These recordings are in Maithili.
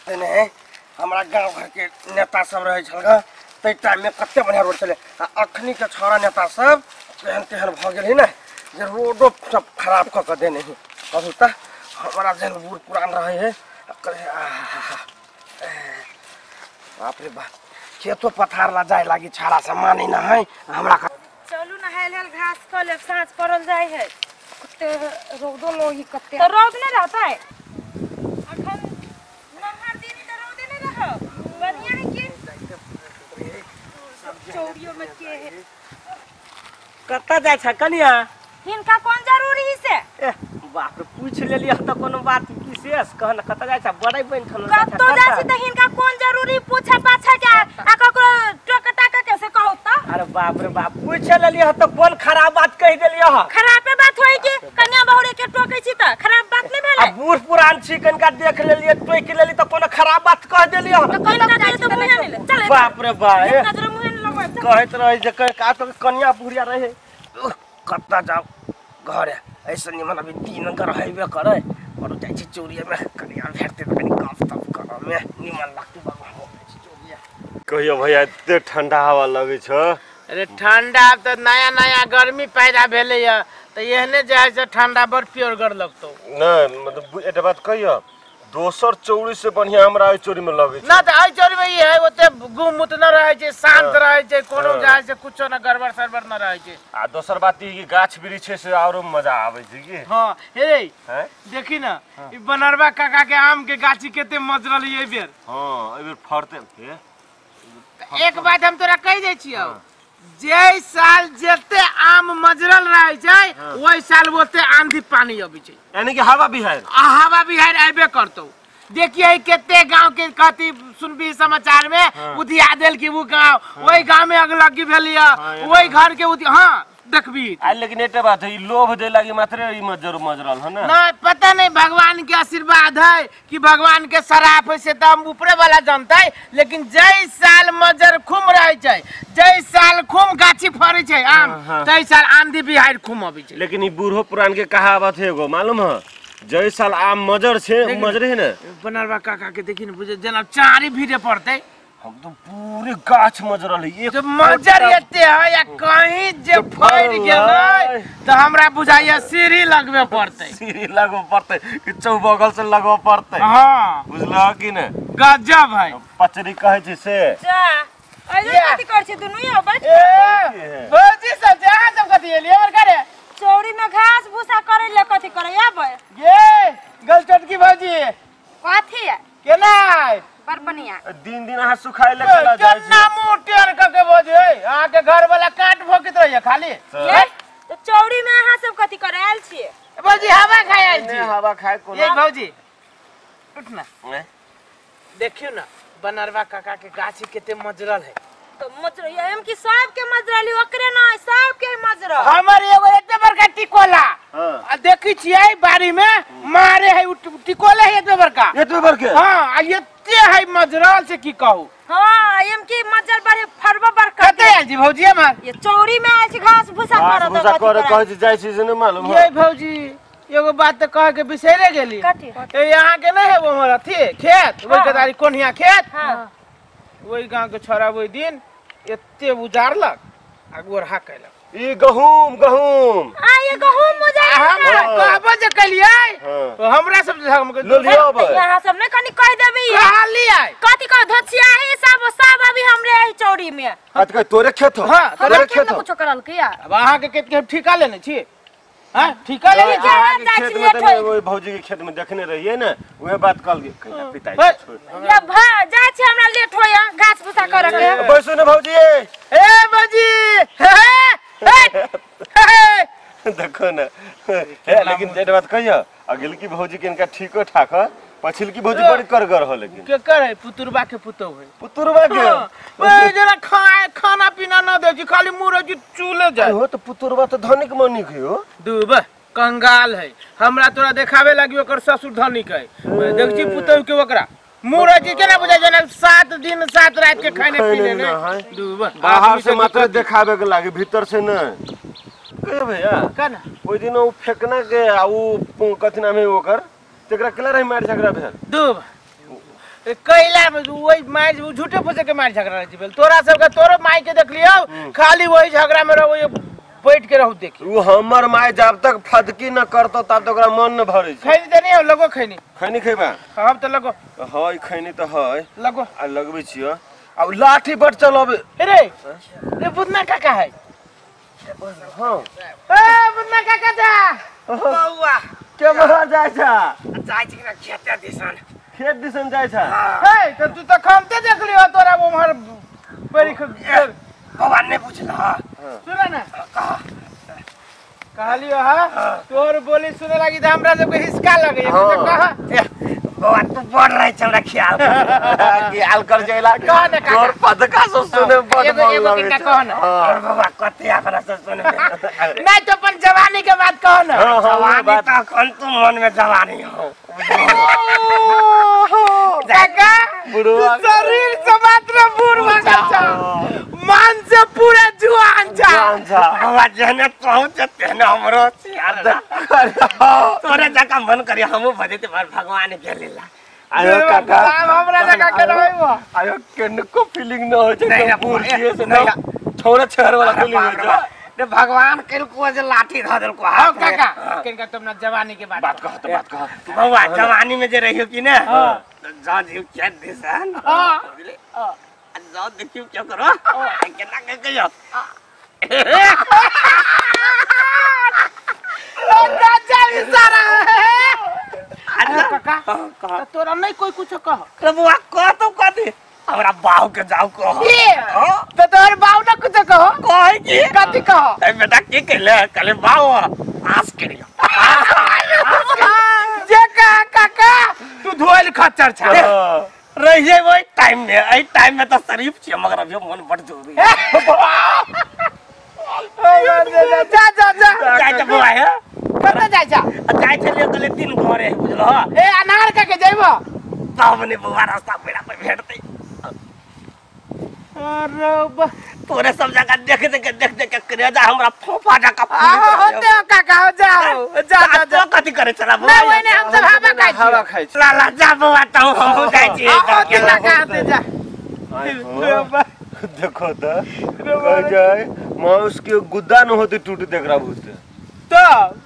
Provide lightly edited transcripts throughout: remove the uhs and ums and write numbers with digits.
ने हमरा गांव घर के नेता सब रहे छल ग तै टाइम में कते बढ़िया रोड छले आ अखनी के छोरा नेता सब तेहन तेहन भ गेल है ने जे रोडो सब खराब क के देने है। कहू त हमरा जेहन बूढ़ पुरान रहे है बाप रे बाप खेतो पथार ला जाए लागी छाड़ा से माने ना है हमरा। चलू ना हेल हेल घास क लेब साँझ पड़ल जाय है। कते रौदो लोही कते तो रौद नहीं रहता है अखन नहर दिन त रौदे नहीं रह बढ़िया है कि चौड़ियों में के है। कत्ता जाय छ कनिया हिनका कोन जरूरी है से? ए बाप रे पूछ लेलियै त कोनो बात विशेष कहन कत्ता जाय छ बड़ै बनि ठन कत्तो जाय छी त हिनका कोन जरूरी पूछे पाछे के आ ककरो टोक टाक के से कहू त। अरे बाप रे बाप पूछ लेलियै त कोन खराब बात कहि देलियै ह? खराबे बात होई कि कन्या बहुरे के टोकै छी त खराब बात नै भेलै? आ बूढ़ पुरान छी कनका देख लेलियै टोकि लेली त कोनो खराब बात कह देलियै ह? त कन्या जाय त मुहे नै चल। बाप रे बाप हिनका जरूर मुहे नै लगबै कहैत रहे जे का तो कन्या बुढ़िया रहे कत्ता जाओ घरे ऐसे निमन अभी दिन कर हेबे करे और जाइ छी चोरिया में कन्या भेटते त कनी गप तप करऽ में निमन लगतै बाबा हम जाइ छी चोरिया। कहियो भैया एते ठंडा हवा लगै छ? अरे ठंडा त नया नया गर्मी पैदा भेलै य त एहने जे है से ठंडा बड़ प्योरगर लगतौ। नै मतलब एकटा बात कहियो दोसर चौरी से बढ़िया हमरा एहि चोरी में लगै छै। ना त एहि चौरी में ई है ओते गुम मुत न रहै छै शांत रहै छै कोनो जाय से कुछो न गड़बड़ सड़बड़ न रहै छै। आ दोसर बात ई कि गाछ वृक्ष छै से आरो मजा आबै छै की। हां हे देखी ना ई बनरवा काका के आम के गाछी केते मजरल एहि बेर। हां एहि बेर फड़ते हे। एक बात हम तोरा कहि दै छियौ जे साल जते आम मजरल रहे छै ओहि साल ओते आंधी पानी अबै छै यानी कि हवा बिहार आ हवा बिहार आबे करतौ। देखिए केते गांव के कथी सुनबी समाचार में उधिया देल कि वो गांव ओहि गांव में अगलगी भेल ओहि घर के उधि। हां देखबी। आ लेकिन एकटा बात है ई लोभ दे लागी मात्र ई मजर मजरल है ना। नहीं पता नहीं भगवान के आशीर्वाद है कि भगवान के श्राप है से तो हम ऊपरे वाला जानते है लेकिन जै साल मजर खूम रहे छै जै साल खूम गाछी फड़े छै आम तै साल आंधी बिहार खूम अबै छै। लेकिन ई बूढ़ो पुरान के कहावत है एगो मालूम है जै साल आम मजर छै मजरे है ना। बनरवा काका के देखी न बुझे जेना चारी भीड़े पड़तै। हम तो पूरे गाछ मजरल है एक मजर एते है या कहीं जे फड़ गेलै त हमरा बुझाइया सीढ़ी लगबे पड़तै। सीढ़ी लगबे पड़तै कि चौबगल से लगबे पड़तै। हां बुझलह कि ने गजब है पचरी कहै छै से। जा ऐसे कथि करै छी दुनू यो बैठ ए भौजी सब जे अहाँ सब कथि एलियै हमर घरे चौरी में घास भूसा करै ले कथि करै आबै ये गलचटकी भौजी कथि केना बड़ बढ़िया दिन दिन अहाँ सुखाय ले चला जाइ छी। केना मुंह टेर क के भौजी अहाँ के घर वाला काट भोकित रहैया खाली। ये त चौरी में अहाँ सब कथि करे आयल छी? भौजी हवा खाय आयल छी। हवा खाय कोनो ये भौजी उठ ना देखियो ना बनरवा काका के गाछी केते मजरल है। तो मजरल एम की सब के मजरल ओकरे ना सब के मजरल हमर एगो एते बड़का टिकोला आ देखी छियै बाड़ी में मारे है उ टिकोला है एते बड़का एते बड़के। हां आ एते है मजरल से की कहू। हां एम की मजर बड़े फरबो बड़का कते आयल छी भौजी हमर? ये चौरी में आयल छी घास भूसा करत भूसा करे कहै छी जाइ छी से नै मालूम। ये भौजी एगो बात त कह के बिसरे गेली ए यहाँ के नहीं है वो हमर अथी खेत ओइ कदारी कोनिया खेत। हां ओइ गांव के छोरा ओइ दिन एते उजारलक आ गोरहा कैलक ई गहूम गहूम आ ये गहूम उजार हमरा कहबो जे कलियै तो हमरा सब यहाँ सब ने कनी कह देबी कहलियै कथि कह धोछिया है सब सब अभी हमरे एही चौरी में। अत कह तोरे खेत हो। हां तोरे खेत में कुछो करल के अब अहाँ के खेत के ठिका लेने छी? हां ठिका लेने छी खेत में त ओइ भौजी के खेत में देखने रहिए ने उहे बात कहल कहिया पिताई छोड़ या भा जा छी हमरा लेट होया घास भूसा करे के। बैसू ने भौजी। ए भौजी हे हे देखो ना हे लेकिन जे बात कहियो अगिल की भौजी के इनका ठीको ठाक है पछिल की भौजी बड़ी करगर हो। लेकिन के करे पुतुरबा के पुतौ है पुतुरबा के ओए जरा खाए खाना पीना न दे छी खाली मुंह रजी चूले जाए हो त पुतुरबा त धनिक मनिक है हो दूब कंगाल है हमरा तोरा देखावे लागी ओकर ससुर धनिक है देख छी पुतौ के ओकरा मुंह रजी केना बुझाय जेना 7 दिन 7 रात के खाने पीने ने दूब बाहर से मात्र देखावे के लागी भीतर से न। कहियो भैया का ना ओइ दिन उ फेकना के आ उ कथि नाम है ओकर तेकरा केला रही मार झगड़ा भेल दूब कैला में वही मार झूठे फूसे के मार झगड़ा रही भेल तोरा सबके तोरो माई के देख लियो खाली वही झगड़ा में रहो बैठ के रहू देखी उ हमर माय जब तक फदकी न करतो तब तक ओकरा मन न भरै छै। खैनी त नहीं हो लगो खैनी खैनी खैबा हम त लगो हय खैनी त हय लगो आ लगबै छियो आ लाठी बट चलबे रे रे बुदना काका है हां ए बुदना काका जा बौआ के मरा जाय छ जाय छी ना खेते दिसन खेत दिसन जाय छ हे त तू त खमते देख लियो तोरा उमहर बड़ी बौआ नहीं बुझला सुन ना कहलियो हां तोर बोली सुने लागी त हमरा सबके हिसका लगे त कह बौआ तू बढ़ रहे छ हमरा ख्याल ख्याल कर जाइला कह ना तोर पदका सब सुने बड़ एगो एगो किनका कह ना और बौआ कते अपना सब सुने नहीं तो अपन जवानी के बात कह ना जवानी त अखन तू मन में जवानी हो काका बुढ़वा शरीर से मात्र बुढ़वा छ मन से पूरा जुआन छ बौआ जेहने पहुँच तेहने हमरो तोरे जका मन करी हमहू भजेते भगवान के लीला। आयो काका हमरा जका के रहबो आयो केनको फीलिंग न होय छै बूढ़ छियै से न छोरा छहर वाला फीलिंग होय छै रे भगवान केलको जे लाठी धऽ देलको हां काका केनका तुम ना जवानी के बात बात कह त बात कह बौआ जवानी में जे रहियो कि ने जा जिउ खेत दिसन हां जाओ देखियो क्या करो केना के कहियो इशारा अरे काका त तोरा नहीं कोई कुछ कह रे बौआ कह तो कह दे हमरा बाऊ के जाऊ कह त तोर बाऊ ना कुछ कह कहे की कथि कह ए बेटा की कहले कहले बाऊ आस करियो जे कह काका तू धोइल खच्चर छ रह जाए वही टाइम में एहि टाइम में तो शरीफ छियै मगर अभी मन बड़ जरूरी है जा जा जा जाय त बौआ हे कतऽ जाय छ जाय छलियै कहले दिन घरे है बुझलह ए अनार का के जइबो तब ने बौआ रास्ता पेड़ा पर भेटतै अरे बा तोरे सब जगह देख देख के देख देख के करेजा हमरा फोफा जका आ होते काका हो जाओ जा जा जा कथि करे छला बौआ नहीं ओने हम सब हवा खाइ छी हवा खाइ छी ला ला जा बौआ तू हम जाय छी आ काका होते जा देखो त कह जाय माउस के गुद्दा न होते टूट देख रहा भूत तो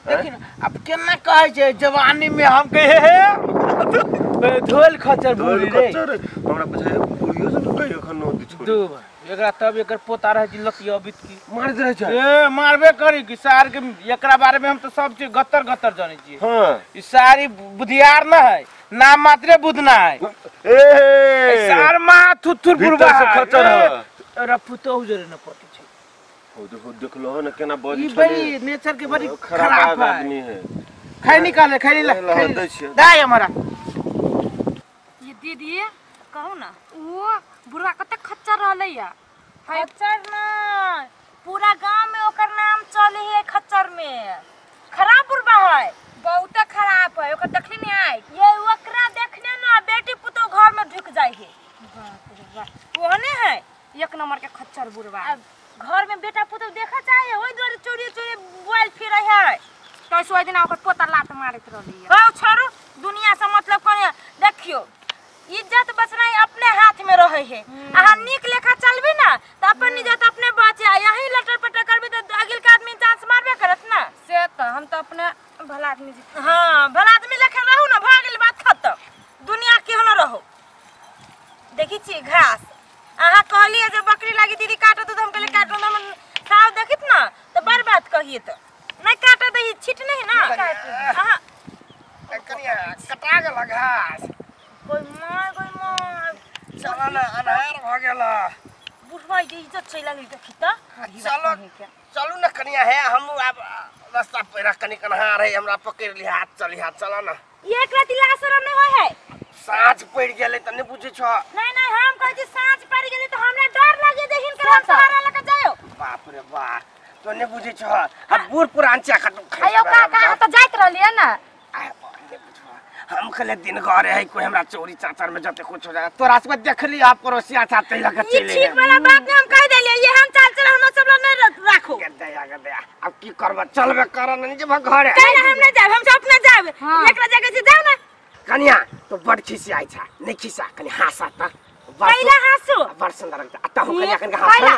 देखिन अब केना कहै छै जवानी में हम कहे हे धोल खच्चर धोल बुढ़ी रे खच्चर हमरा बुझाय बुढ़ियो से कहियो एखन न होती छोड़ी दू एकरा तब एकर पोता रहे छी लतिया बीत की मार दे रहे छै ए मारबे करी कि सार के एकरा बारे में हम तो सब चीज गत्तर गत्तर जानै छियै। हां ई सारी बुधियार न है नाम मात्रे बुधना है ए सार मा थुथुर बुढ़बा भीतर से खच्चर है। एकरा पुतोहु जरे न पटे छै हो देखो देखलो न केना बजी ई बड़ी नेचर के बड़ी खराब खराब है आदमी है खैनी काले खैनी ला ए, ला, खैनी दै छियै। दाय हमरा ये दीदी कहू ना वो बुढ़वा कते खच्चर रहलै या खच्चर ना पूरा गांव में ओकर नाम चले है खच्चर में खराब बुढ़वा है बहुत खराब है ओकर देखली नहीं आए ये ओकरा देखने ना बेटी पुतो घर में ढुक जाए है बाप रे बाप ओहने है एक नंबर के खच्चर बुढ़वा अब घर में बेटा पुतो देखा चाहे ओई दुआरे चोरी चोरी मोबाइल फिरे है तो ओइ दिन ओकर पोता लात मारैत रहली हो छोड़ू दुनिया से मतलब कोने देखियो इज्जत बचनाई अपने हाथ में रहे है अहाँ नीक लेखा चलबी ना त अपन इज्जत अपने बचे आ यही लटर पटर करबी त अगिल के आदमी चांस मारबे करत ना से त हम त अपने भला आदमी जी हां भला आदमी लेखा रहू ना भा गेल बात खत्म दुनिया केहनो रहो देखी छी घास अहाँ कहलिए जे बकरी लागी दीदी काटत त हम कहले काटो हम साव देखित ना त बड़ बात कहिए त नहीं काटे त ई छिट नहीं ना अहाँ कनिया कटा गेल घास कोई माय कोई माय चल ना अनहार भ गेल बुढ़वा के इज्जत चलि गेल देखी त चलो चलू ना कनिया है हम आब रास्ता पर कनी कन्हार है हमरा पकड़ ली हाथ चली हाथ चल ना एक राति लाशरम नहीं होय है साँझ पड़ गेलै त नहीं बुझै छ नहीं नहीं हम कहै छी साँझ पड़ गेलै त हमरा डर लागे जे हिनकर हम सहारा लके जायो बाप रे बाप तो नहीं बुझै छ आ बूढ़ पुरान चा खटु अयो काका त जाइत रहलियै ना हम कहले दिन घरे है कोई हमरा चोरी चाचर में जते कुछ हो जाए तोरा सब देखली आप पड़ोसिया छाते लगे ई ठीक वाला बात नहीं हम कह देलियै ये हम चाल चल हमरा सब नहीं राखो गदया गदया अब की करब चलबे कर नहीं जब घरे काहे हम नहीं जाब हम सब अपने जाब एकरा जगह से जाओ ना कनिया तो बड़ खिसियाई छ नहीं खिसा कनि हासा त पहिला हाँसु बड़ सुंदर लगता अता हो कनिया कन हासा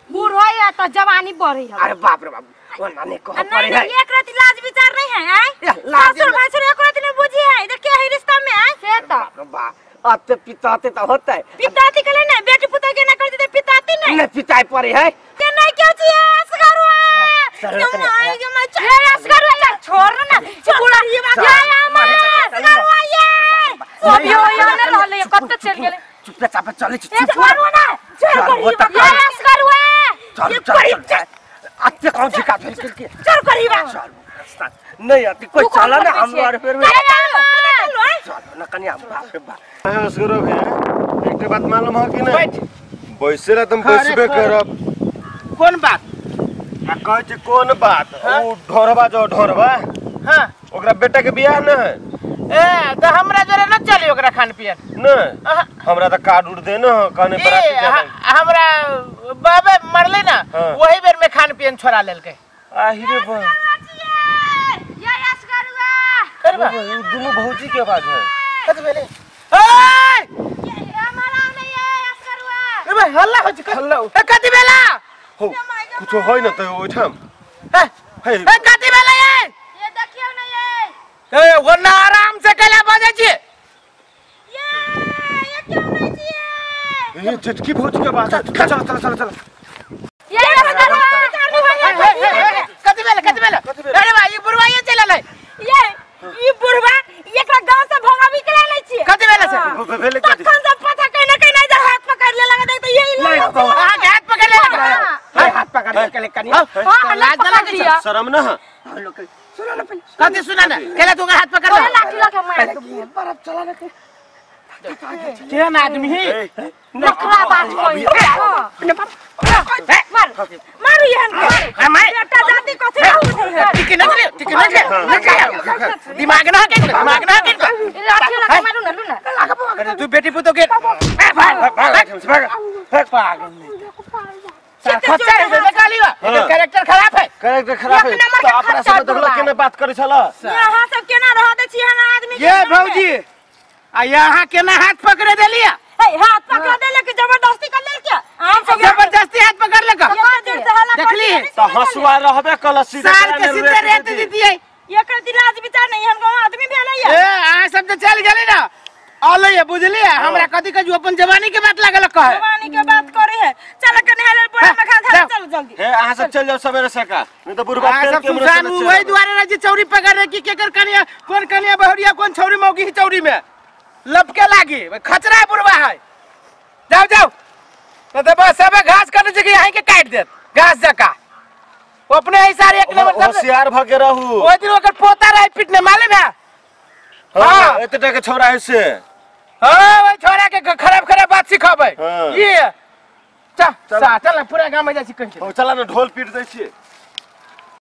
बूढ़ होय त जवानी बढ़ी है। अरे बाप रे बाप ओ नानी को पड़े है एक रात लाज विचार नहीं है आय ससुर भासुर एक रात नहीं बुझी है इधर के है रिश्ता में आय से त बाप रे बाप अते पिताते त होता है पिताती कले ना बेटी पुता के ना कर देते पिताती नहीं नहीं पिताई पड़े है के नहीं क्यों छी असगरुआ क्यों आई जो मैं ये असगरुआ छोड़ ना छोड़ ये बात ये असगरुआ ये सब यो यो न रहले कत चल गेले चुपचाप चले चुप ना छोड़ ये असगरुआ चल चल चल अते कौन झिका फेल के चल करीबा चल नहीं अति कोई चला ना हम और फिर चलो ना कन्या बाप रे बाप असगरो भैया एक बात मालूम है कि नहीं बैसे ला तुम बैसबे करब कोन बात आ कहै छै कोन बात ओ ढोरबा जो ढोरबा हां ओकरा बेटा के बियाह न है ए त हमरा जरे न चली ओकरा खान पियन न हमरा त कार्ड उड़ दे न कहने बराती जाए हमरा बाबे मरले ना वही बेर में खान पियन छोड़ा लेलकै आहि रे बा ये असगरुआ करबा ई दुनु भौजी के आवाज है कत भेले ओए ये हमारा नहीं है असगरुआ ए भाई हल्ला हो छै हल्ला ए कति बेला हो कुछ होय न त ओइठाम ए ए कति बेला ये ये देखियो ना ये ए वरना आराम से कला बजे छी ये क्यों नहीं छी ए चटकी भौजी के आवाज है चल चल चल चल ये असगरुआ कति बेला कति बेला अरे भाई ई बुढ़वा ये चलल है ये ई बुढ़वा एकरा गांव से भगाबी के ले छी कति बेला से भेले कति तखन से पता कहीं ना कहीं जा हाथ पकड़ ले लगा देख तो यही लगा हां के हाथ पकड़ ले लगा हाथ पकड़ के ले कन्या हां लाज ना लागे दिया शर्म न है हम लोग सुना ना पहले कति सुना ना केला तू हाथ पकड़ ले लाठी लगा मार बर्फ चला ना के केहन आदमी है नखरा बात कोई मार मारू यहन के बेटा जाति कथि रहू है टिके न चले टिके न चले दिमाग ना के दिमाग ना के लाठी लगा मारू ना लू ना अरे तू बेटी पुतो के भाग भाग पागल खच्चा है देखा लीवा एकर कैरेक्टर खराब है कैरेक्टर खराब है तो अपना सब देखलो केना बात करै छला यहाँ सब केना रह दे छी हन आदमी ये भौजी आ यहाँ केना हाथ पकड़े देलिया ए हाथ पकड़ देले कि जबरदस्ती कर लेल के हम सब जबरदस्ती हाथ पकड़ ले का देखली त हसुआ रहबे कल सीधे साल के सीधे रेत दीतिए एकर दिलाज विचार नहीं हम गांव आदमी भेलै ए आ सब तो चल गेली ना आले ये बुझलिए हमरा कथि कह अपन जवानी के बात लागल कहे जवानी के बात करे है चल के नहाले बोरा में खा खा चल जल्दी हे अहाँ सब चल जाओ सवेरे सका नहीं तो बुढ़वा सब सुसान वही दुआरे रह जे चौरी पकड़ रे कि केकर कनिया कोन कनिया बहुरिया कोन छौरी मौगी ही चौरी में लपके लागी खचरा बुढ़वा है जाओ जाओ तो बस सब घास कटे छै कि यहीं के काट देत घास जका अपने ही सारे एक नंबर होशियार भ के रहू ओइ दिन ओकर पोता रहे पिटने मालूम है हां एते टा के छोरा है से हां ओइ छोरा के खराब खराब बात सिखाबै ये चल चल पूरा गांव में जाइ छी कहि चला ना ढोल पीट दै छी।